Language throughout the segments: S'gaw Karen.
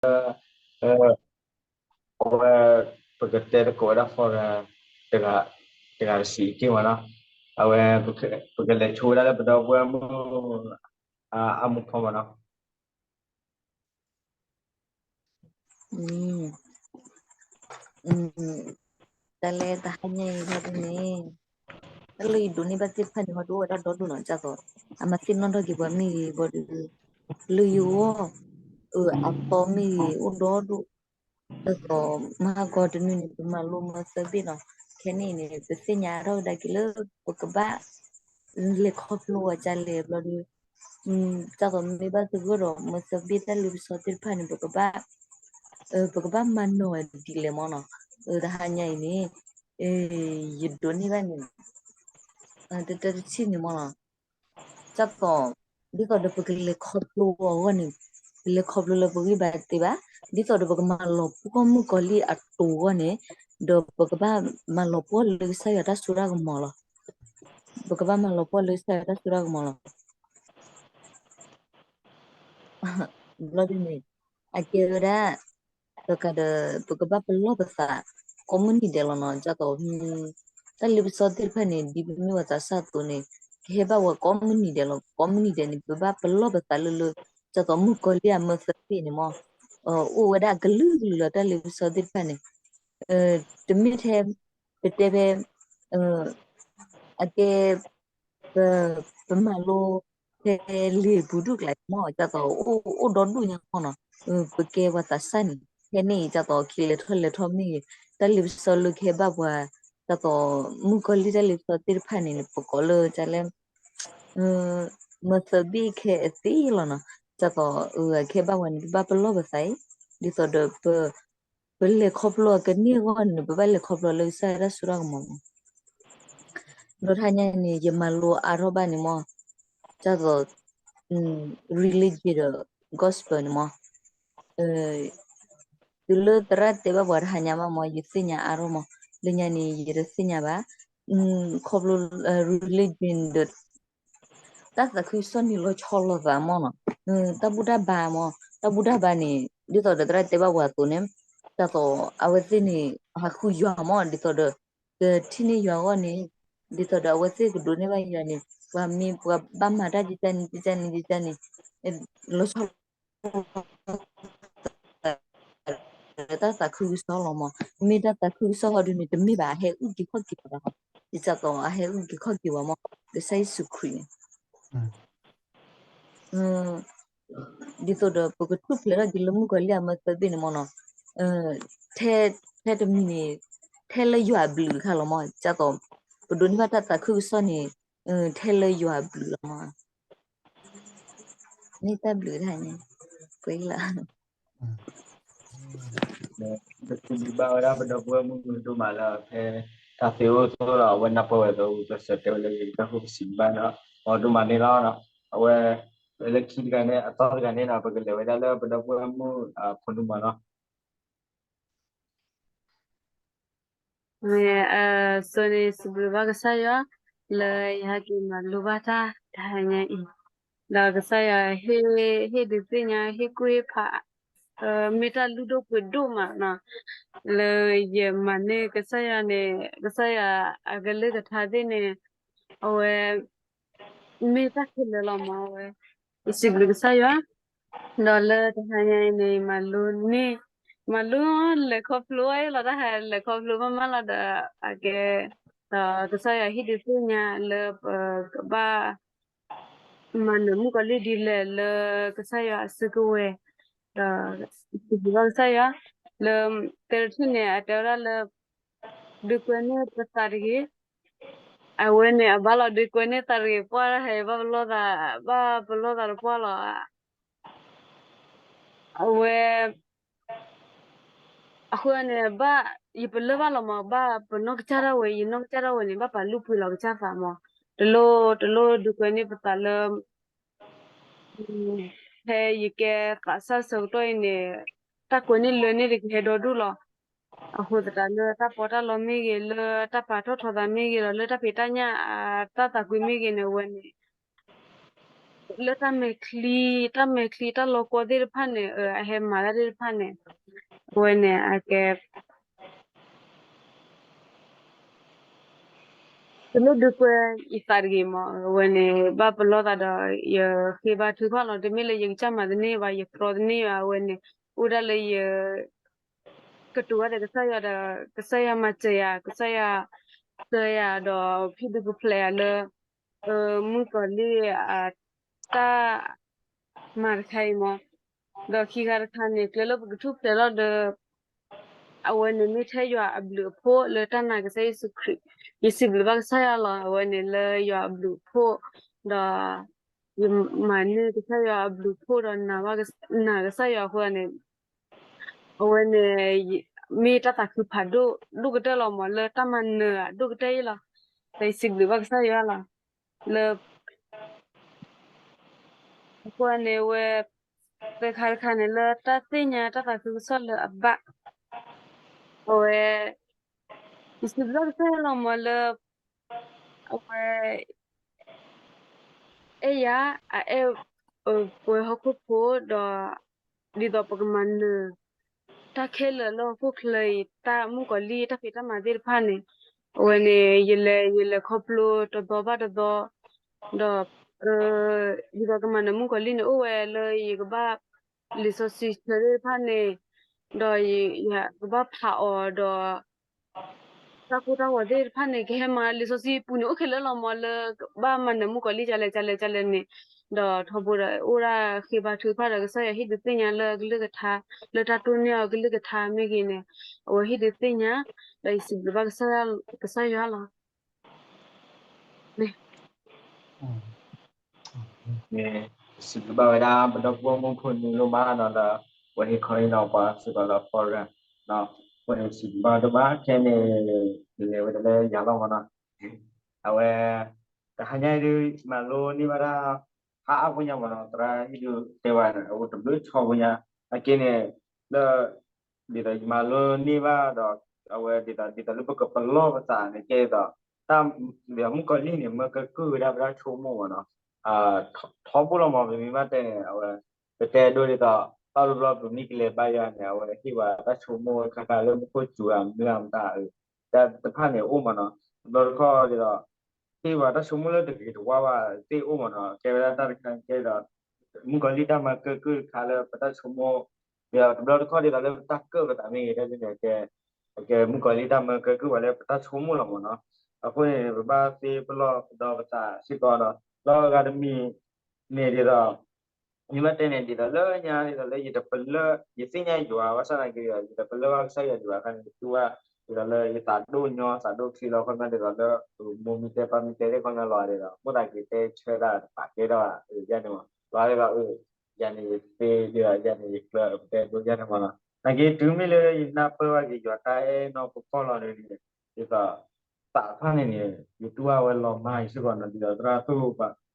အဝဲ ပကတဲသကိးဝဲဒၣ် forum တဂၤတဆံးအက့ၢ်မးနီၤ. အဝဲ ပကလဲၤဆိဝဲဒၣ်လၢပဒီပုၢ်ဝဲၢ်မုၣ် အါမူခီမးနီၤ. တၢ်လၢတဟါညါအံၤဟီဒုန့ၣ် တၢ်လၢယဒိးန့ၢ်ဘၣ်သ့ၣ်တဖၣ်န့ၣ် ဟီဒုအိၣ်ဝဲဒၣ်ဒီဒိၣ်နီၤ ဒ်သိး အမၤသ့ၣ်နီၣ်ထီၣ်က့ၤပှၤမ့ၢ်ဂ့ၤ ဘၣ်ဒီး လၢယဂီၢ် အသီမ့ၢ်ဂ့ၤ အိၣ်ဒီဒိၣ် ဒ်သိး မဟါကီတနွံန့ၣ် ပမၤလိမၢသၢဘ့ၣ်နီၤ. ခဲန့ၣ်အံၤန့ၣ် ပသ့ၣ်ညါထီၣ်ကဒါက့ၤလၢ ပကဘၣ် လဲၤခီဖျိဝဲဒ်လဲၣ်ဘျီဒီး ဒ်သိးမ့ၢ်ဘၣ်သဂၢၢ်ဒီး မၢသၢဘ့ၣ်တၢ်လ့ပစီသ့ၣ်တဖၣ်န့ၣ် ပကဘၣ် ပကဘၣ်မၤနီၣ်ဝဲဒ်လဲၣ်မးနီၤ. တဟါညါအံၤန့ၣ် ယဒိးန့ၢ်ဘၣ်န့ၣ် တတၢတထံၣ်န့ၣ်မးနီၤ ဒ်သိး ဒ်သိးဒီးပကလဲၤခီဖျိအဂီၢ်န့ၣ် ပလဲၤခီဖျိလၢပဂံၢ်ဘါတသ့ဘၣ်, ဒ်သိးဒီးပကမၤလီၤပှီၢ်မုၣ်ကီၤလံၢ်အတိၤအဂီၢ်န့ၣ် ဒီးပကဘၣ်မၤလီၤပှီၢ်လၢကစၢ်ယွၤတၢ်စိတၢ်ကမီၤလီၤ. ပကဘၣ်မၤလီၤပှီၢ်လၢကစၢ်ယွၤတၢ်စိတၢ်ကမီၤလီၤ. ဘျီဒ်န့ၣ် အကဲဝဲဒၣ် ဒီးကးဒီး ပကဘၣ်ပလီၢ်ပသး ကိးမုၢ်နံၤဒဲးလီၤနီၤ. ဒ်သိး တၢ်လ့ပစီသ့ၣ်တဖၣ်န့ၣ် ဒ်ပမ့ၢ်ပှၤသးစၢ်အသိးန့ၣ် ကဟဲဘၣ်ဝဲကိးမုၢ်နံၤဒဲးလီၤ. ကိးမုၢ်နံၤဒဲးန့ၣ် ပဘၣ်ပလီၢ်ပသးလၢလၢ ဒ်သိးမုၣ်ကီၤလံၢ်အမၢသၢဘ့ၣ်န့ၣ်မး အိၣ်ဝဲဒၣ်အကလုာ်ကလုာ်လီၤ. တၢ်လ့ပစီသ့ၣ်တဖၣ်န့ၣ် တမ့ၢ်ထဲ ပတဲဖဲ အကဲ ပ ပမၤလိ ဖဲလံာ်ပူၤဒူၣ်ကျါမး ဒ်သိး အိၣ်ဒီဒူၣ်ညါမးနီၤ. ပကဲပှၤသးစၢ်န့ၣ် ဖဲန့ၣ်အံၤ ဒ်သိး ခံလဲၤထီၣ်လဲၤထီၣ်မ့ၢ်ဂ့ၤ တၢ်လ့ပစီလၢကဟဲဘၣ်ပှၤ ဒ်သိး မုၣ်ကီၤလံၢ်တၢ်လ့ပစီသ့ၣ်တဖၣ်န့ၣ် ပကိးလၢဒ်လဲၣ် မၢသၢဘ့ၣ်ခဲအသ့လီၤနီၤ. ဒ်သိး ကဟဲဘၣ်ပှၤန့ၣ် ပဘၣ်ပလီၢ်ပသးအံၤ ဒ်သိးဒီး ပလဲၤခီဖျိအကန့ၢ်အဂီၢ်န့ၣ် ပဘၣ်လဲၤခီဖျိလၢကစၢ်ယွၤတၢ်စိတၢ်ကမီၤမး. ဒီးတဟါညါန့ၣ် ယမၤလိအါထီၣ်ဘၣ်န့ၣ်မး ဒ်သိး religion ဒီး gospel န့ၣ်မး တုၤလၢသရၣ်တဲဘၣ်ပှၤတဟါညါဘၣ်မး ယသ့ၣ်ညါအါထီၣ်မး လၢညါန့ၣ် ယတသ့ၣ်ညါဘၣ် ခီဖျိ religion ဒီး တၢ်သးခုကစီၣ်န့ၣ်လီၤဆီလိာ်သးမးနီၤ တၢ်ဘူၣ်တၢ်ဘါမး တၢ်ဘူၣ်တၢ်ဘါန့ၣ် ဒ်သိးဒီးသရၣ်တဲဘၣ်ပှၤအသိးန့ၣ် ဒ်သိးအဝဲသ့ၣ်န့ၣ် ဟးဃုယွၤမး ဒ်သိးဒီး ကထံၣ်န့ၢ်ယွၤအဂီၢ်န့ၣ် ဒ်သိးဒီးအဝဲသ့ၣ်ကဒိးန့ၢ်ဘၣ်ယွၤန့ၣ် ပှၤမ့ၢ်ပှၤဘၣ်မၤတၢ်ကကန့ၣ် ကကန့ၣ် ကကန့ၣ် လီၤဆီ တၢ်သးခုကစီၣ်လီၤမး မ့ၢ်တၢ်သးခုကစီၣ်ဟီဒုန့ၣ် တမ့ၢ်ဘၣ် အဟဲအုၣ်က့ၤခီၣ်က့ၤပှၤဘၣ် ဒ်သိးအဟဲအုၣ်က့ၤခီၣ်က့ၤပှၤမး ကစၢ်ယ့ၣ်ၡူးခရံာ်န့ၣ် ဒ်သိးဒီးပကထူၣ်ဖျဲးထီၣ်က့ၤလၢမုၣ်ကီၤလံၢ်အမၢသၢဘ့ၣ်န့ၣ်မးနီၤ ထဲတမံၤန့ၣ် ထဲလၢယွၤအဘျုးတခါလီၤမး ဒ်သိး ပဒိးန့ၢ်ဘၣ်တၢ်သးခုကစီၣ်န့ၣ် ထဲလၢယွၤအဘျုးလီၤမး မ့ၢ်တၢ်ဘျုးတခါန့ၣ် ပှဲၤလီၤ ပစံးဘျုးဘၣ်ဝဲဒၣ်ပဒီပုၢ်ဝဲၢ်မုၣ်ဒိၣ်မးလၢဖဲ တၢ်သ့အိၣ်သ့အိၣ်ဒီး အဝဲနၢ်ပၢၢ်ဝဲအသိး ကစၢ်တဲဝဲလၢဂ့ၤကတၢၢ်ဃိ ပစံးဘျုးဘၣ်န့ၣ်လီၤ အီၤဒိၣ်မးန့ၣ်လီၤ. အဝဲ လၢခံတဂၤန့ၣ် အသီတဂၤန့ၣ်ဒီး ပကလဲၤဝဲဒၣ်လၢပဒီပုၢ်ဝဲၢ်မုၣ်အဖိဒိၣ်မးလီၤ. အစိန့ၣ် စံးဘျုးဘၣ်ကစၢ်ယွၤ လၢယဟဲက့ၤမၤလိဘၣ်တၢ်တဟါညါအံၤ, ဒီးကစၢ်ယွၤဟ့ၣ်ဒုးသ့ၣ်ညါ ဟ့ၣ်ကူၣ်ဟ့ၣ်ဖး မ့ၢ်တၢ်လုၢ်ဒိၣ်ပှ့ၤဒိၣ်မးနီၤ, လၢယမၤန့ၢ်ကစၢ်ယွၤန့ၣ် ကစၢ်ယွၤအကလုၢ်ကထါသ့ၣ်န့ၣ် အဝဲ မ့ၢ်တၢ်ခဲလၢာ်လီၤမး အဝဲ ယစံးဘျုးကစၢ်ယွၤ, ဒီးလၢတဟါညါအံၤန့ၣ် မၤလိန့ၢ် မၤလိလဲၤခီဖျိဝဲလီၤ တၢ်ဟဲလဲၤခီဖျိမးမးလီၤဒီး အကဲ ဒီးကစၢ်ယွၤဟ့ၣ်ဒုးသ့ၣ်ညါလၢပကဘၣ် မၤနၢၤမုၣ်ကီၤလံၢ်ဒ်လဲၣ်လၢကစၢ်ယွၤအစုကဝဲၤ, ဒီးစံးဘျုးဘၣ်ကစၢ်ယွၤ လၢ တဲတထံၣ်န့ၣ် အတဲဝဲဒၣ်လၢ ဒုးကွဲန့ၢ်ပသးတဂ့ၤ, အဝဲန့ၣ် အဘၣ်လီၤဒုးကွဲန့ၢ်သးတဂ့ၤ ပှၢ်တၢ်ဟဲဘၣ်ပလီၢ်သး ဘၣ်ပလီၢ်သးတပှၢ်လီၤ အဝဲ အဃိန့ၣ် ဘၣ် ယပလၢၢ်ဘၣ်လီၤမး ဘၣ်ပနီၢ်ကစၢ်ဒၣ်ဝဲ ယနီၢ်ကစၢ်ဒၣ်ဝဲန့ၣ် ဘၣ်ပာ်လုၢ်ပှ့ၤလီၤကစၢ်သးမး, တလိၣ် တလိၣ်ဒုးကွဲန့ၢ်ပသးလၢ ဖဲယကဲသးစၢ်ဆၢကတီၢ်အံၤန့ၣ် တၢ်ကွဲန့ၢ်လွဲန့ၢ်တကဟဲဒီဒူၣ်လီၤ. အဃိသတးလၢတၢ်ပီးတၢ်လီမ့ၢ်ဂ့ၤ လၢတၢ်ပာ်ထီၣ်ထီသးမ့ၢ်ဂ့ၤဒီး လၢတၢ်ဖံးတၢ်ညၣ်အတၢ်သးကွံမ့ၢ်ဂ့ၤန့ၣ် အဝဲန့ၣ် လၢတၢ်မဲာ်ချံ, တၢ်မဲာ်ချံ တၢ်လီၤကီသ့ၣ်တဖၣ်န့ၣ် အဟဲမၤတၢ်သ့ၣ်တဖၣ်န့ၣ်, အဝဲန့ၣ် အကဲ တမ့ၢ်ဒုးကွဲယသးတဂ့ၤမး, အဝဲန့ၣ် ဘၣ်ပလီၢ်သးဒီး ယဃ့ဘါထုကဖၣ်လီၤ. တမ့ၢ်လၢယကစၢ်မၤတန့ၢ်ဘၣ်, ယကြီတန့ၢ်ဘၣ်, အဝဲန့ၣ် အိၣ်ဒၣ်လၢယ ကတိၤဘၣ်ဒီးကစၢ်ယွၤဒီး ကစၢ်ယွၤမၤစၢၤယၤ, ကစၢ်ယွၤ ဆှၢယၤဒီး ဟ့ၣ်ဒုးပူၤဖျဲးယၤလၢ မုၣ်ကီၤလံၢ်အတၢ်မၤတခါအံၤမး, ဒီးခံခါတခါန့ၣ် ကျဲလၢပကထူၣ်ဖျဲးလီၤဒီး အဝဲန့ၣ်မ့ၢ်ထဲယွၤအဘျုးအဖှိၣ်လၢတၢ်နာ်ကစၢ်ယ့ၣ်ၡူးခရံာ်, ယစံးဘျုးဘၣ်ကစၢ်ယွၤလီၤ. အဝဲန့ၣ်လၢယွၤအဘျုးအဖှိၣ် ဒီး ယမၤန့ၢ်ကစၢ်ယွၤအဘျုးအဖှိၣ်ဒီး နာ်ကစၢ်ယွၤအဃိန့ၣ် အဝဲန့ၣ် မ့ၢ်တၢ်သးခုဖးဒိၣ်ဒိၣ်ကတၢၢ်လီၤမး လၢတၢ်မၤနၢၤအဒိၣ်ကတၢၢ်အံၤလီၤ. ဒီးယစံးဘျုးဘၣ်ကစၢ်ယွၤလီၤ. လၢ အဃိန့ၣ် အဝဲ သၢခါတခါန့ၣ် လၢတၢ်သ့ၣ်ညါတၢ်သးခုကစီၣ်လၢအဘၣ်, အဝဲ ယစံးဘျုးဘၣ်ကစၢ်ယွၤလီၤမးလၢ အဝဲ အဲၣ်ယၤ အအဲၣ် ပဝဲဟီၣ်ခိၣ်ဖိဒီး ဒ်သိးပကမၤနၢၤ တၢ်ခဲလၢာ်လၢဟီၣ်ခိၣ်ချၢအံၤ တၢ်မုၣ်ကီၤလံၢ်တၢ်ဖံးတၢ်မၤသ့ၣ်တဖၣ်န့ၣ်, အဝဲန့ၣ် ယလဲၤ ယလဲၤခီဖျိတသီဘၣ်တသီ, ဒီး ဒ်သိးကမၤနၢၤမုၣ်ကီၤလံၢ်န့ၣ် အိၣ်ဝဲလၢယကဘၣ် လံာ်စီဆှံဆၢသ့ၣ်တဖၣ်န့ၣ်, ဒီးယကဘၣ်ဖးအီၤဒီး တၢ်ကိၢ်တၢ်ဂီၤသ့ၣ်တဖၣ်န့ၣ် ကဟဲမၤလံာ်စီဆှံပူၤန့ၣ် အိၣ်ခဲလၢာ်လီၤမး လၢဘၣ်မၤနၢၤမုၣ်ကီၤလံၢ် ကလဲၣ်ကလဲၣ်ကလဲၣ်န့ၣ်, ဒီးထီဘိဒီး အိၣ်ဒၣ်ဃ့ဘါထုကဖၣ်ဒီး ကစၢ်ယွၤဟ့ၣ်ဒုးသ့ၣ်ညါလၢအကလုၢ်ကထါ, လၢတၢ်တိၢ်န့ၢ်အီၤကလုၢ်ကထါမ့ၢ်ဂ့ၤန့ၣ်, အဝဲဟ့ၣ်ဒုးသ့ၣ်ညါ, ဒီးယစံးဘျုးဘၣ်ကစၢ်ယွၤလီၤ. စံးဘျုးဘၣ်ဝဲဒၣ် ပဒီပုၢ်ဝဲၢ်မုၣ်ဖိနံၤလိၣ်မးနီၤ ဒီး ပှၤဟ့ၣ်ခီဟ့ၣ်နီၤပှၤစ့ၢ်ကီးလၢ forum နီၤ, အဃိန့ၣ် စံးဘျုးဘၣ်ဒိၣ်မး ခဲန့ၣ် လဲၤဝဲဒၣ်လၢယၤလီၤမးနီၤ, အဝဲ တဟါညါအံၤဒုး မၤလိန့ၢ်ဘၣ်တၢ် ဟါအါဖိညါမးနီၤ သရၣ်ဟ့ၣ်ဒုးတဲဝဲန့ၣ် အဝဲတဘျုးဆီဖိညါ အက့န့ၣ် လၢ ဒ်သိးယမၤလိန့ၢ်ဘၣ်ဒီး အဝဲဒ်သိး ဒ်သိးလၢပကပလီၢ်ပသးန့ၣ် ကဲဒ်သိး တၢ် ဒ်သိးမုၣ်ကီၤလံၢ်န့ၣ် မၢကဲကုၢ်ဝဲဒၣ်ပတၢ်ဆိကမိၣ်မးနီၤ, ထီဘိလီၤမး ပမ့ၢ်ဘၣ်တဲန့ၣ် အဝဲ ပတဲဒိဒ်သိး တၢ်ဘျီဘျီပမ့ၢ်ကလဲၤဘါယွၤန့ၣ် အဝဲဟ့ၣ်ဝဲတၢ်ဆိကမိၣ်ခါခါလၢမူခိၣ်စူၤဧါ မနုၤဧါမတၤ တၢ်တဖၣ်န့ၣ်အိၣ်မးနီၤ, တဘျီတခီၣ်ဒ်သိး ဟ့ၣ်ဝဲတၢ်ဆိကမိၣ်လၢတဂ့ၤတဝါဘၣ်သ့ၣ်အိၣ်မးနီၤ, ကဲဝဲဒၣ်တၢ်တခါကဲဒီး မုၣ်ကီၤလံၢ်တၢ်မၢကဲကုၢ်တခါလၢပတၢ်ဆိကမိၣ် ဒီးတဘျီတခီၣ်ဒ်သိးလၢပတၢ်ကၢၣ်ပသးမ့ၢ်ဂ့ၤ တၢ်န့ၣ်ကဲ ကဲမုၣ်ကီၤလံၢ်တၢ်မၢကဲကုၢ်ဝဲလၢပတၢ်ဆိကမိၣ်လီၤမးနီၤ, အဃိန့ၣ် ပဘၣ်သ့ပလီၢ်ပဒီပသးစ့ၢ်ကီးဒီး လီၤဂာ်တမံၤန့ၣ်ဒ်သိး မ့ၢ်ဘၣ်တဲန့ၣ် ဒ်သိးလၢညါ ဒ်သိးလၢယတပလၢၢ် ယသ့ၣ်ညါယွၤ ဘၣ်ဆၣ်သနာ်က့ဒီး ယတပလၢၢ်ဘၣ်ကစၢ်ယွၤဒံးဘၣ်အခါန့ၣ် ယတူၢ်ဘၣ် ဒ်သိးလၢယသးဒိၣ်ညီ သးဒိၣ်ချ့လီၤ ခီပညီဒ်သိးလၢ မိၢ်မ့ၢ်တဲပၢ်မ့ၢ်တဲသ့ၣ်ခီပညီလီၤဒ်သိး မိၢ်သးက့ၤတဲဆၢတၢ်တပာ်ကဲထီၣ်ဘၣ် ယၤန့ၣ်မး လီၤဒ်သိး ယၤန့ၣ်ယသ့ဒ်သိး ယၤန့ၣ်ယကျၢၤ ပတဲဒိယၤန့ၣ်မးနီၤ သနာ်က့တုၤမ့ၢ်လၢယနၢ်ပၢၢ်ဘၣ်က့ၤယွၤတၢ်အဲၣ်နီၢ်ကီၢ်ကီၢ်လီၤန့ၣ် ဒ်သိး သးတဖၣ်န့ၣ်န့ၣ် ယတူၢ်ဘၣ်ဝဲလီၤမၢ်ယစ့ၢ်ကီးနီၤ ဒ်သိးသရၣ်သိၣ်အသိးန့ၣ်နီၤ ဒ်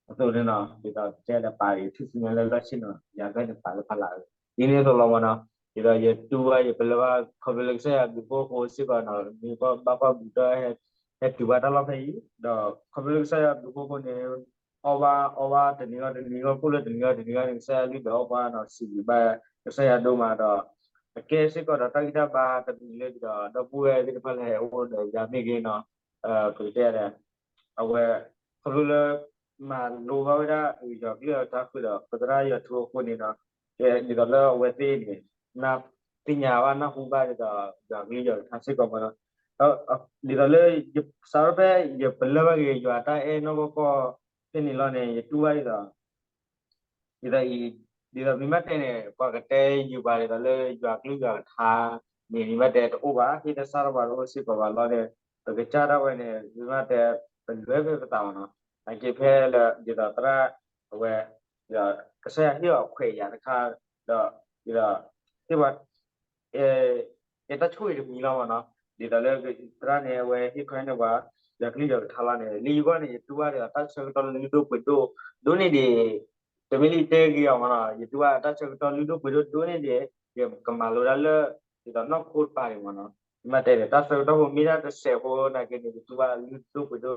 သိးကတဲလၢပာ်ဂ့ၤထူၣ်စုညါလၢလီၢ်ဆ့ၣ်နီၤ ယၤဖဲန့ၣ်ပာ်လၢဖးလးဝဲ ဒ်န့ၣ်အသိးလီၤမးနီၤ ဒ်သိးယတူၢ်ဘၣ်ယပလၢၢ်ဘၣ်ခီဖျိလၢကစၢ်ယွၤဘျုးဖှိၣ်အဃိစ့ၢ်ကီးနီၤ မ့ၢ်ဘၣ်ကွၢ်ဘူးဒီး ဟဲတုၤဘၣ်တၢ်လီၢ်ဖဲအံၤ ဒီးခီဖျိလၢကစၢ်ယွၤဘျုးဖှိၣ်အဃိန့ၣ် အီၣ်ဘၣ်အီဘၣ်တနံၤဂီၢ်တနံၤဂီၢ် ကိၣ်လၢတနံၤဂီၢ်တနံၤဂီၢ်န့ၣ် ကစၢ်ယွၤလုၢ်ဒိၣ်အီၣ်ကွၢ်နီၤ စံးဘျုးဘၣ်ကစၢ်ယွၤဒိၣ်မးဒီး အကဲစ့ၢ်ကီးဒီးတၢ်ဂံၢ်တၢ်ဘါတမံၤလၢဒ်သိး ဒီပုၢ်ဝဲၢ်သ့ၣ်တဖၣ်လၢဟဲအိၣ်ဒီးယၤမ့ၢ်ဂ့ၤနီၤ ပကတဲဒီး အဝဲ ခီဖျိလၢ မၤလိဘၣ်ဝဲဒၣ် ယွၤကလုၢ်အကထါဃုာ်ဒီး ပသရၣ်ယွၤထူအဃိန့ၣ်ဒီး ဒ်သိးလၢအဝဲသ့ၣ်န့ၣ် နၢ်သ့ၣ်ညါဘၣ်နၢ်ဟူဘၣ်ဒ်သိး ယွၤကလုၢ်ယွၤကထါစ့ၢ်ကီးမးနီၤ ဒ်သိးလၢ စးထီၣ်ဖဲယပလၢၢ်ဘၣ်က့ၤ ယွၤတၢ်အဲၣ်နီၢ်ကီၢ်ကီၢ်ဖဲန့ၣ်လီၤန့ၣ် ယတူၢ်ဘၣ်ဒ်သိး ဒ်သိးအံၤ ဒ်သိးမ့ၢ်ဘၣ်တဲန့ၣ် ပှၤကတဲယုာ်ပှၤဒ်သိးလၢ ယွၤကလုၢ်ယွၤကထါန့ၣ် မ့ၢ်ဘၣ်တဲတအိၣ်ဘၣ် ဟ့ၣ်တၢ်စၢ်တဘၣ်တအိၣ်စ့ၢ်ကီးဘၣ်လီၤန့ၣ် ပကစၢ်ဒၣ်ဝဲန့ၣ် မ့ၢ်ဘၣ်တဲ ပလဲၤဖဲပသးမးနီၤ နာ်က့ဖဲလၢ ဒ်သိးသရၣ် အဝဲ ကစၢ်ယွၤဟ့ၣ်အီၤခွဲးယာ်တခါ ဒီး ဒ်သိး ဟ့ၣ်ပှၤ အဲ တၢ်ဆိၣ်ဂ့ၤတမံၤလီၤမးနီၤ ဒ်သိးလၢ သရၣ်န့ၣ် အဝဲဟ့ၣ်ခီဟ့ၣ်နီၤပှၤ ယွၤကလုၢ်ယွၤကထါလီၤန့ၣ် လၢယဂီၢ်န့ၣ် ယတူၢ်ဘၣ်ဒ်သိး တၢ်ဆၢကတီၢ်လုၢ်ဒိၣ်ပှ့ၤဒိၣ် ဒိၣ်န့ၢ်ဒံး တမ့ၢ်လၢယတဲဂ့ၤအီၤမးနီၤ ယတူၢ်ဘၣ်တၢ်ဆၢကတီၢ်လုၢ်ဒိၣ်ပှ့ၤဒိၣ်ဒိၣ်န့ၢ်ဒံး ယကမၤလိဒၣ်လၢ ဒ်သိးနီၢ်ခိတပၤန့ၣ်မးနီၤ မ့ၢ်တဲန့ၣ် တၢ်ဆၢကတီၢ်ဖိမ့ၢ်ဒၣ်တစဲးဖိနာ်က့န့ၣ် ယတူၢ်ဘၣ်လုၢ်ဒိၣ်ပှ့ၤဒိၣ် ဒ်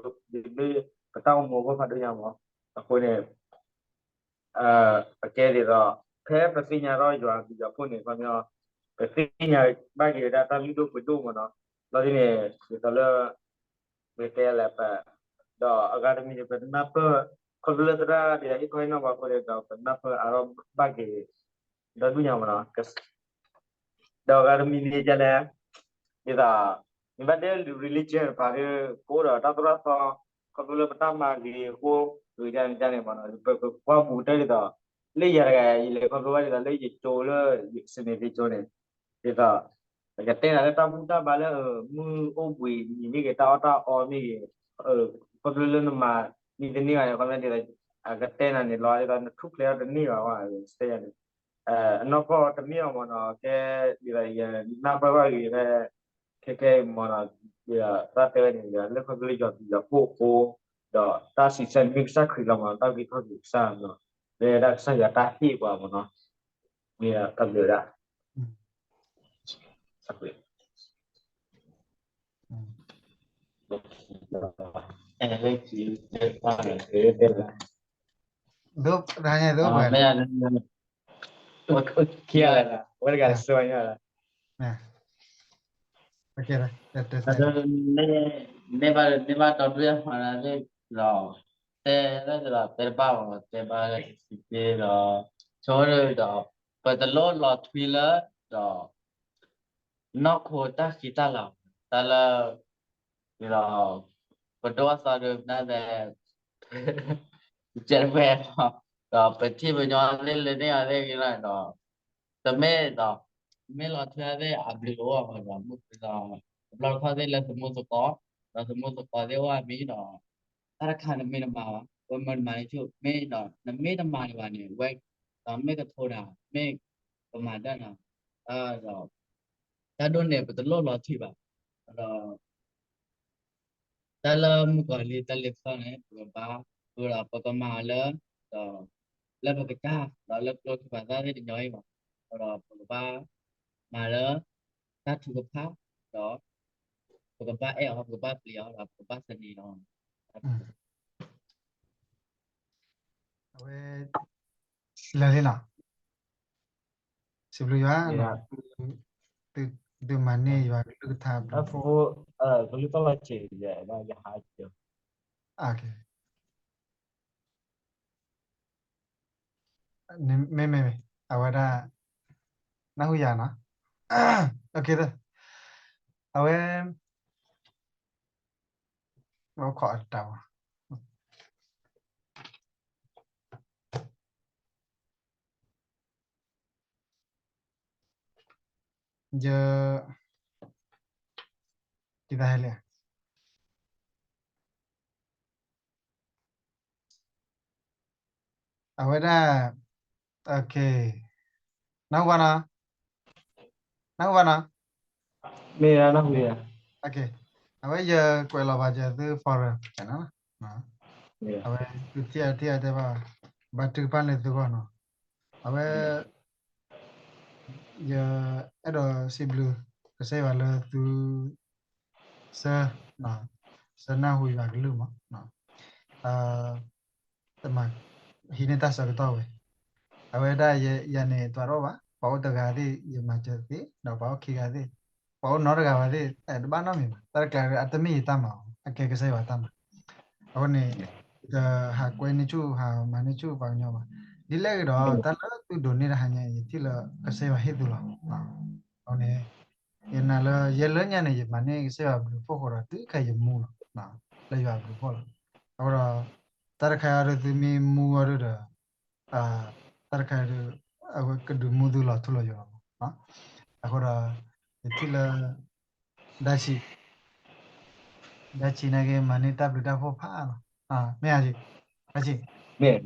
လၢပတၢ်အိၣ်မူအဂီၢ်ဖးဒိၣ်ညါမး အဃိန့ၣ် အကဲဒ်သိး ဖဲပသ့ၣ်ညါထီၣ်ယွၤ ယွၤဖိန့ၣ် ခီပညီ ပသ့ၣ်ညါဘၣ်က့ၤဝဲဒၣ်တၢ်လုၢ်ဒိၣ်ပှ့ၤဒိၣ်မ့ၢ်နီၤ, လီၤဒ်န့ၣ် ဒ်သိးလၢ ပတဲလၢပ ဒီးအဂၤတမံၤန့ၣ် ပနၢ်ပၢၢ် ခီဖျိလၢသရၣ်ဒ်သိးဟ့ၣ်ခီဟ့ၣ်နီၤပှၤအဃိန့ၣ်ဒီး ပနၢ်ပၢၢ်အါထီၣ်ဘၣ်က့ၤ ဒီဒူၣ်ညါမ့ၢ်နီၤ, ဒီးအဂၤတမံၤန့ၣ်ဒ်လဲၣ်, ဒ်သိး မ့ၢ်ဘၣ်တဲ religion တဖၣ်ဒီး ကအိၣ်ဒီးတၢ်သိၣ်တၢ်သီ ခီဖျိလၢပတၢ်မၤဂ့ၤအဃိ ဂ့ၤဒ်န့ၣ်ဒ်န့ၣ်မ့ၢ်နီၤ, ပကွၢ်ပူၤတဲဒ်သိး လၢယၤတဂၤ ယလဲၤခီဖျိဘၣ်ဒ်သိးလၢယကၠိလၢ ယစနေသ့ၣ်ကၠိန့ၣ် ဒ်သိး ပကတဲနၤလၢတၢ်ဘူၣ်တၢ်ဘါလၢ မုၢ်အိၣ်ဘှံးနံၤမ့ၢ်ဂ့ၤ တၢ်အီၣ်တၢ်အီမ့ၢ်ဂ့ၤ, ခီဖျိလၢနမၤန့ၢ်တန့ၢ်ဘၣ်န့ၣ် ခီဖျိဒ်သိး အကတဲနၤန့ၣ်လီၤ ဒ်သိးနထူၣ်ဖျဲးအီၤတန့ၢ်ဘၣ်ဝဲ စဲယၤန့ၣ် အနီၢ်ကီၢ်တမ့ၢ်အီၤမ့ၢ်နီၤ, ကဲဒ်သိးယနၢ်ပၢၢ်ဘၣ်ဂ့ၤဖဲ ခဲကဲအံၤမ့ၢ်နီၤ, တၢ်တဲဝဲန့ၣ် လၢခီဖျိလၢယွၤသူယွၤဖိအဃိ, ဒီးတၢ်စံးဆၢန့ၣ်မ့ၢ်ကစၢ်ခရံာ်လီၤမ့ၢ်နီၤ, တၢ်ဂ့ၢ်ခီၣ်ဂ့ၢ်ကစၢ်နီၤ, လၢဒၣ်ကစၢ်ယွၤတၢ်ဟ့ၣ်ပှၤမ့ၢ်နီၤ, မ့ၢ်တၢ်ဘျုးဒၣ် ဒိၣ်, တဟါညါဒိၣ်ပှဲၤလီၤ, ဝဲတဂၤတဆၢညါလီၤ, မ့ၢ်ဘၣ် မ့ၢ်ဘၣ်တီဒုၣ်ဒါမၤတၢ်သ့ၣ်ဒီး တဲလၢဒီးတဲတဘၣ်ဘၣ် တဲဘၣ်လၢတသ့ဒီး ဆိဒီး ပတလိၣ်လီၤထွံလၢ ဒီး နီၢ်ခိတၢ်ဃံတၢ်လၤ တၢ်လၢ ဒီး ပဒိၣ်အသီဒုးနၢ်သဲ ကဲတဝဲလီၤ, ဒီးပထံၣ်ပညီသ့ၣ်လၢန့ၢ်အီၤသ့ၣ်ဂ့ၤလီၤဒီး တမ့ၢ်ဒီး မ့ၢ်လီၤထွံသ့ၣ်အဘျုးအိၣ်အီၤဒီး မုၢ်ဒီး တဘျီတခီၣ်သ့ၣ်လၢသမူသကိး ဒီးသမူသကိးသ့ၣ်အိၣ်အမံၤဒီး တၢ်တခါနမ့ၢ်တမၤဘၣ် ပမၤတမၤန့ၣ်ဆူၣ် မ့ၢ်ဒီး နမ့ၢ်တမၤဒံးဘၣ်န့ၣ် ဝဲ ဒီးမ့ၢ်ကထိနၤ မ့ၢ်ကမၤဒၣ်နၤ ဒီး တၢ်ဒိၣ်န့ၣ် ပတလိၣ်လီၤထွံဘၣ် ဒီး တၢ်လၢမုၣ်ကီၤလံၤတၢ်လဲၤခီန့ၣ် ပကဘၣ် ဒီးပကမၤလၢ ဒီး လၢပကစၢ် ဒီးလၢကျိချံပှၤသၣ်သ့ၣ်တညီအံၤဘၣ်, ဒီးပကဘၣ် မၤလၢ တၢ်ထုကဖၣ် ဒီး ပကဘၣ်အဲၣ်အီၤ ပကဘၣ်ပျံၤအီၤ ဒီးပကဘၣ်သန့ၤအီၤ အဝဲ လၢာ်လံနီၤ, စံးဘျုးယွၤ, သုမၤန့ၢ်ယွၤကလုၢ်ကထါဘျုးဖှိၣ်, မ့မ့ၢ် အဝဲဒၣ် နၢ်ဟူယၤနီၤ, အဝဲ အိၣ်ခိးအတၢ်ဝဲ ယ ဒ်သိးဟဲလၢ အဝဲဒၣ် နၢ်ဟူဘၣ်နီၤ, နၢ်ဟူဘၣ်နီၤ, မ့ၢ် အဝဲယကွဲးလီၤဘၣ်ယသု forum အဝဲ သုထံၣ်အထံၣ်အတဲဘၣ် ဘၣ်ထုကဖၣ်န့ၢ်သုဂီၢ်နီၤ, အဝဲ ယအဲၣ်ဒိးစံးဘျုးကစၢ်ယွၤလၢသု ဆၢ ဆၢနၢ်ဟူယွၤကလုၢ်မး, တမၤဟံးန့ၢ်တၢ်ဆၢကတီၢ်ဝဲ, အဝဲဒၣ်ယၤန့ၣ် တဘၣ်တအိၣ်ဘၣ်, ပှၤအိၣ်တဂၤသ့ၣ် ယမၤစၢၤသ့, ဒီးပှၤအိၣ်ခံဂၤသ့ၣ်, ပှၤအိၣ်နီတဂၤဘၣ်သ့ၣ် တဘၣ်နီတမံၤဘၣ်, တၢ်တကျါအတမ့ၢ်ယတၢ်မၤဘၣ်, အကဲကစၢ်ယွၤတၢ်မၤ, အဃိန့ၣ် တဟးကွဲန့ၢ်ဆူၣ် ဟးမၤန့ၢ်ဆူၣ်ပှၤကညီဘၣ်, ဒ်လဲၣ်ဂ့ၤဒီး တၢ်လၢသုဒိးန့ၢ်တဟါညါအံၤ ယထံၣ်လၢကစၢ်ယွၤဟ့ၣ်သုလီၤ, အဃိန့ၣ် ယနာ်လၢယဲလၢညါန့ၣ် ယမၤန့ၢ်ကစၢ်ယွၤဘျုးဖှိၣ်ဃိဒီး တုၤခဲအံၤယမူလီၤ, လၢယွၤဘျုးဖှိၣ်လီၤ, အဃိဒီး တၢ်တခါအံၤဒီးသုမ့ၢ်မူအီၤဒီး တၢ်တခါအံၤဒီး အဝဲကဒုးမူသုလီၤထူလီၤယိာ်လီၤမး, အဃိဒီး ယထံၣ်လၢ ဒၣ်ဆံး ဒၣ်ဆံးနာ်က့ မၤန့ၢ်တၢ်ဘျုးတၢ်ဖှိၣ်ဖးလီၤ, မ့ၢ်ဧါ, ဒၣ်ဆံး မ့ၢ်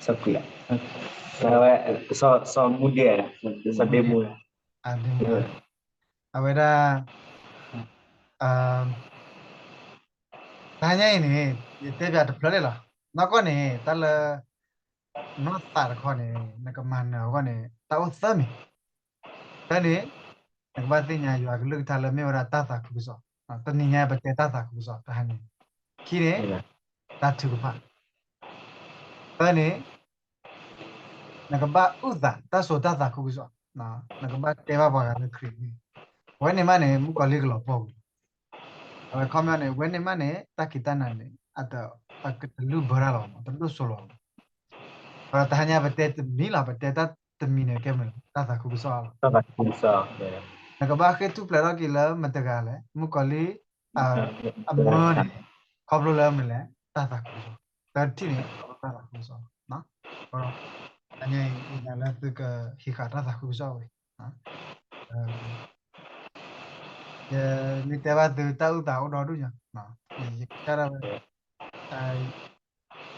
စီၤကွံာ် စီၤမူဒ့ၣ် စီၤဒ့မူ အဝဲဒၣ် တဟါညါအံၤန့ၣ် ယတဲပၠးတဖျၢၣ်လံလီၤ, နီၢ်ကီၢ်န့ၣ် တၢ်လၢ နီၢ်သးတခီန့ၣ် နကမၤနၢၤအဂီၢ်န့ၣ် တၢ်အိၣ်သၢမံၤ, တၢ်န့ၣ် နကဘၣ်သ့ၣ်ညါယွၤကလုၢ်ကထါလၢမ့ၢ်ဝဲဒၣ်တၢ်သးခုကစီၣ်, တနံၤညါပတဲတၢ်သးခုကစီၣ်တဟါန့ၣ်, ခံန့ၣ် တၢ်ထုကဖၣ်, သၢန့ၣ် နကဘၣ်အုၣ်သးတၢ်စိၤတၢ်သးခုကစီၣ်, နကဘၣ်တဲဘၣ်ပှၤဂၤလၢခရံာ်န့ၣ်, အဝဲန့ၣ်မးန့ၣ် မုၣ်ကီၤလံၢ်ကလီၤပှီၢ်ဝံၤလီၤ. အဝဲခီပညီန့ၣ် အဝဲန့ၣ်မးန့ၣ် တၢ်ခံးတၢ်နၤန့ၣ် အတ, အကတလုၢ်ဘၢတၢ်လီၤ, တဒိၣ်စိလီၤ. ဒီးတဟါညါပတဲတမံၤလီၤ, ပတဲတၢ်တမံၤန့ၣ်ကဲမ့ၢ်လီၤ တၢ်သးခုကစီၣ်လီၤ. နကဘၣ်ဃ့ၢ်ထူၣ်ဖျဲးထီၣ်က့ၤလၢမတဂၤလဲၣ်, မုၣ်ကီၤလံၢ် အမၢန့ၣ် ခီဖျိလၢမနုၤလဲၣ်, တၢ်သးခုကစီၣ်, တၢ်ထံၣ်န့ၣ် တၢ်သးခုကစီၣ်လီၤ. တနံၤအံၤ ယနာ်လၢသုကဟံးဃာ်တၢ်သးခုကစီၣ်ဝဲ, ယမ့ၢ်တဲဘၣ်သုတၢ်အုၣ်သးအိၣ်ဒီဒူၣ်ညါ, ယကစၢ်ဒၣ်ဝဲ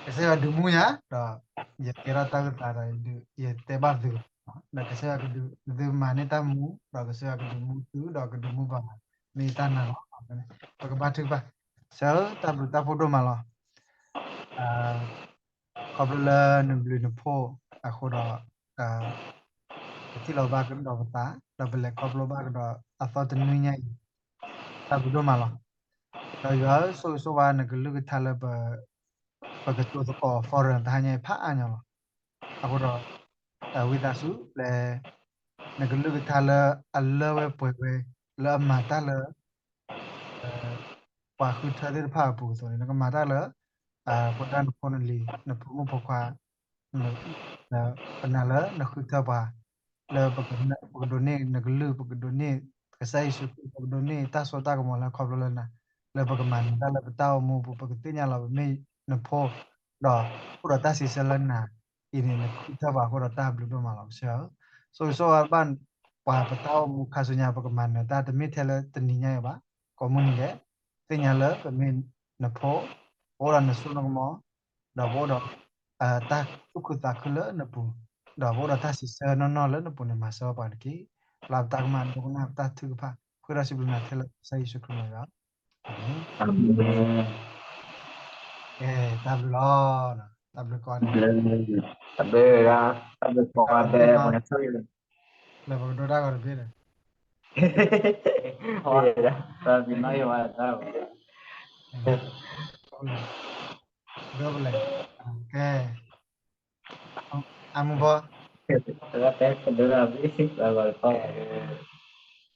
ကစၢ်ယွၤဒုးမူယၤ ဒီးယကဲထီၣ်တၢ်အုၣ်သးဒီး ယတဲဘၣ်သု, ဒီးကစၢ်ယွၤကဒုး သုမၤန့ၢ်တၢ်မူ ဒီးကစၢ်ယွၤကဒုးမူသု ဒီးကဒုးမူပှၤ မ့ၢ်တၢ်နာ်လီၤ. ပကဘါထုကဖၣ်. ကစၢ်ဧၢ တၢ်ဘျုးတၢ်ဖှိၣ်ဒိၣ်မးလီၤ. ခီဖျိလၢနဘျုးနဖှိၣ်အဃိဒီး ပထံၣ်လိာ်ဘၣ်ကဒီးပသး ဒီးပလဲၤခီဖျိဘၣ်ကဒီးအသီတနွံညါအံၤ, တၢ်ဘျုးဒိၣ်မးလီၤ. ဒီးယွၤဧၢ ဆိၣ်ဂ့ၤဆိၣ်ဝါနကလုၢ်ကထါလၢ ပကတိၤသကိး forum တဟါညါအံၤဖးအါညါလီၤ. အဃိဒီး ဝံသးစူၤ ပျဲ နကလုၢ်ကထါလၢအလၢဝဲပှဲၤဝဲ လၢအမၤတၢ်လၢ ပှၤဃုထၢသ့ၣ်တဖၣ်အပူၤအသိးန့ၣ် နကမၤတၢ်လၢ ဖိဒၣ်နဖိနလံၤ နဖိမုၣ်ဖိခွါ ပနာ်လၢနဃုထၢပှၤ လၢပကဒိးန့ၢ်နကလုၢ် ပကဒိးန့ၢ်ကစၢ်ယ့ၣ်ၡူးခရံာ် ပကဒိးန့ၢ်တၢ်စိတၢ်ကမီၤလၢခီဖျိလၢနၤ လၢပကမၤနၢၤတၢ်လၢပတၢ်အိၣ်မူပူၤ ပကသ့ၣ်ညါလီၤပမ့ၢ်နဖိ ဒီးအိၣ်ဒီးတၢ်စံးဆၢလၢနၤအံၤန့ၣ် နဃုထၢပှၤအဃိဒီးတၢ်ဘျုးဒိၣ်မးလီၤ ကစၢ်ဧၢ. ဆိၣ်ဂ့ၤဆိၣ်ဝါဘၣ်ပှၤပတၢ်အိၣ်မူခါဆူညါ ပကမၤနၢၤတၢ်တမ့ၢ်ထဲလၢတနံၤညါအံၤဘၣ်, ကိးမုၢ်နံၤဒဲး သ့ၣ်ညါလၢပမ့ၢ်နဖိ, ပအိၣ်ဒီးနစိနကမီၤ, ဒီးပအိၣ်ဒီး တၢ်သူၣ်ခုသးခုလၢနပူၤ, ဒီးပအိၣ်ဒီးတၢ်စံးဆၢနီၢ်နီၢ်လၢနပူၤန့ၣ် မၤစၢၤပှၤတက့ၢ်. လၢပတၢ်ကမၣ်ဒိကနၣ်ပတၢ်ထုကဖၣ် ဃ့ဒီးစံးဘျုးနၤထဲလၢကစၢ်ယ့ၣ်ၡူးခရံာ်မံၤလီၤ. အၤမ့ၣ်. ကဲ တၢ်ဘျုးလီၤ. တၢ်ဘျုးကိးဂၤဒဲး, တၢ်ဘျုး, တၢ်ဘျုးကိးဂၤဒဲး, လၢပကဒိတၢ်ဂီၤတဘ့ၣ်ဒီး, တၢ်ဘျုးနီၢ်ယိၤဝါတၢ်ဂီၤ, ဒိပလဲၣ်, ကဲ, အမုၢ်ဘီ, အမုၢ်ဘီလီၤမၢ်လံဒီး,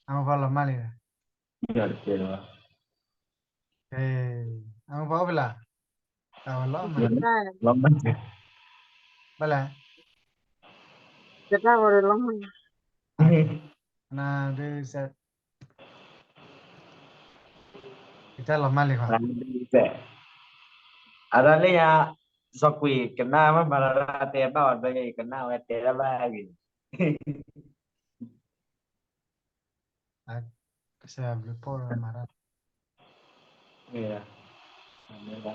အမုၢ်ဘီအိၣ်ဖဲလဲၣ်, တၢ်ဝဲလီၤမၢ်, ဘၣ်လဲၣ်, တၢ်ဝဲလီၤမၢ်, နဒုးစဲး ကတၢၢ်လီၤမၢ်လံဃီ, အဒၣ်လၢညါ, စီၤကွံာ်ကနၣ်မ့ၢ်မၤလၢတဲဘၣ်အီၤဒီး ယကနၣ်ဝဲတဲတၢ်ဘၣ်ဂ့ၤ, ကစၢ်ယွၤဘျုးဖှိၣ်မၤတၢ်, မ့ၢ်